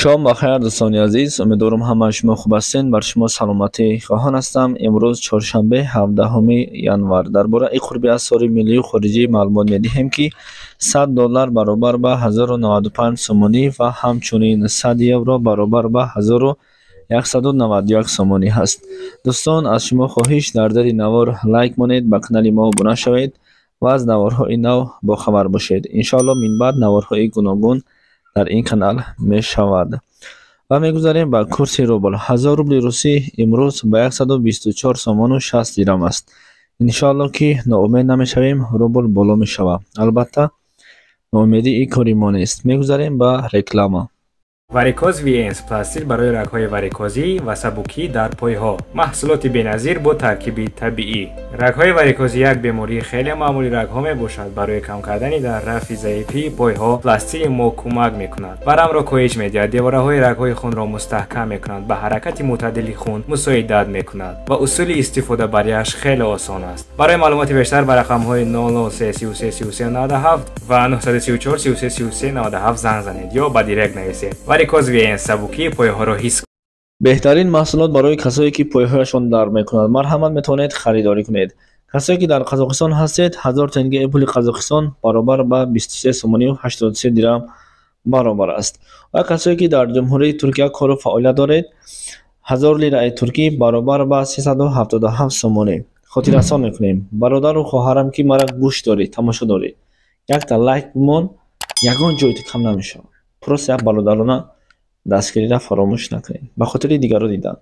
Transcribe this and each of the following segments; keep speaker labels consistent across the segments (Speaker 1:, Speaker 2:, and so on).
Speaker 1: Шом бахайр, дӯстони азиз. Умедворам, ҳамаи шумо хуб ҳастед. Бар шумо саломатӣ хоҳон ҳастам. Имрӯз чоршанбе, 17 январ. Дар бораи қурби асъори миллию хориҷӣ маълумот медиҳем, ки 100 доллар баробар ба 1095 сомонӣ ва ҳамчунин 100 евро баробар ба 1191 сомонӣ ҳаст. Дӯстон, аз шумо хоҳиш: дар дари навор лайк монед, ба канали мо обуна шавед ва аз наворҳои нав бохабар бошед. Иншоалло, минбаъд наворҳои гуногун дар ин канал мешавад. Ва мегузарем ба курси рубл. 1000 рубли русӣ имрӯз ба 124 сомону 60 дирам аст. Иншоалло, ки ноумед намешавем, рубл боло мешавад. Албатта, ноумедӣ ин кори мо нест. Мегузарем ба реклама.
Speaker 2: Варикоз Венс пластил барои рагҳои варикозӣ ва сабукӣ дар пойҳо. Маҳсулоти беназир бо таркиби табиӣ. Рагҳои варикозӣ як бемории хеле маъмули рагҳо мебошад. Барои кам кардани дар рафъи заифии пойҳо пластили мо кӯмак мекунад. Варамро коҳиш медиҳад, девораҳои рагҳои хунро мустаҳкам мекунад, ба ҳаракати мӯътадили хун мусоидат мекунад ва усули истифодабарияш хеле осон аст. Барои маълумоти бештар ба рақамҳои 003 33 33 97 ва 934 33 33 97 занг занед ё ба директ нависед. Варикоз Венс, сабукии пойҳоро ҳис.
Speaker 1: Беҳтарин маҳсулот барои касое, ки пойҳояшон дард мекунад. Марҳамат, метавонед харидорӣ кунед. Касое, ки дар Қазоқистон ҳастед, 1000 тенге пули Қазоқистон баробар ба 23 сомонию 83 дирам баробар аст. Ва касое, ки дар Ҷумҳурии Туркия кору фаъолият доред, 1000 лираи туркӣ баробар ба 377 сомонӣ. Хотиррасон мекунем, бародару хоҳарам, ки мара гӯш дорӣ, тамошо дорӣ, якта лайк бимон, ягон ҷойто кам намешавад. Просто як бародарона дастгириро фаромӯш накунед, ба хотири дигарро дидан.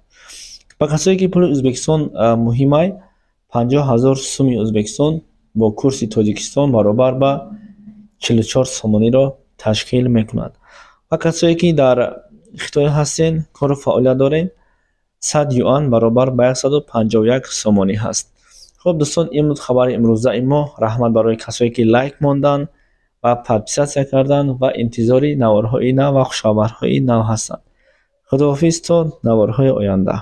Speaker 1: Ба касое, ки пули Ӯзбекистон муҳимай, 50 000 суми Ӯзбекистон бо курси Тоҷикистон баробар ба 44 сомониро ташкил мекунад. Ва касое, ки дар Хитой ҳастен, кору фаъолият дорем, 100 юан баробар ба 151 сомонӣ ҳаст. Хуб, дӯстон, ин буд хабари имрӯзаи мо. Раҳмат барои касое, ки лайк монданд ва подписаться карданд ва интизори наворҳои нав ва хушхабарҳои нав ҳастанд. Худоҳофиз то наворҳои оянда.